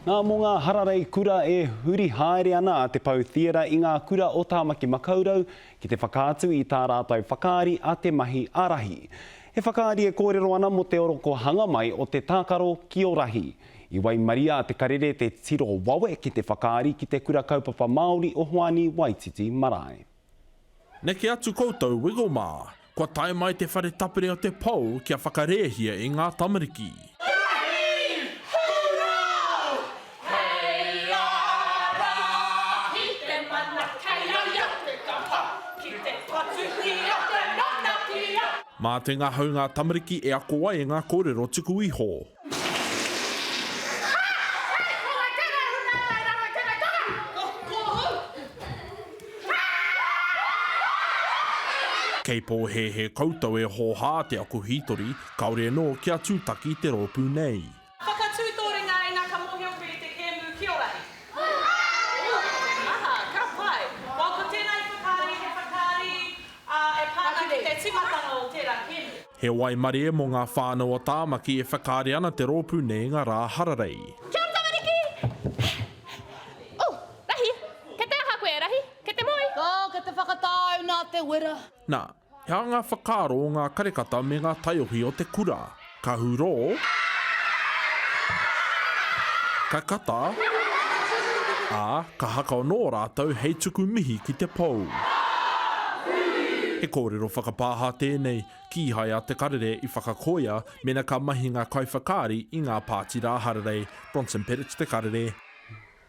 Ngā mō ngā hararei kura e huri haere ana a Te Pou Theatre i ngā kura o Tāmaki Makaurau ki te whakaatu i tā rātou whakaari a Te Mahi Ārahi. He whakaari e kōrero ana mō te orokohanga mai o te tākaro ki Orahi. I waimaria a Te Karere te tiro wawe ki te whakaari ki te Kura Kaupapa Māori o Hoani Waititi Marae. Neke atu koutou Wiggle mā, kua tae mai te whare tapere o te pou kia whakarēhia i ngā tamariki. Mā te ngahau ngā tamariki e ako ai ngā kōrero tuku iho. Kei pōhēhē koutou e hōhā te ako hītori, kāore anō kia tūtaki te rōpū nei. Whakatū tō ringa ina ka mōhio koe i te kēmu ki Orahi. Te maha, ka pai. Well, ko tēnā i whakaari, he whakaari e pā ana ki te tīmatanga o tērā kēmu. He waimarie mō ngā whānau o Tāmaki e whakaari ana te rōpū nei i ngā rā hararei. Kia ora tamariki! Oh, Rahi, kei te aha koe, Rahi? Kei te moe? Oh, kei te whakatāu nā te wera. Nā, he aha ngā whakaaro o ngā karekata me ngā taiohi o te kura? Ka hurō, ka kata, ā, ka haka anō rātou hei tuku mihi ki te pou. He kōrero whakapāha tēnei, kīhai a Te Karere i whakakoia mena ka mahi ngā kaiwhakaari i ngā pāti rā hararei. Bronson Pettit, Te Karere.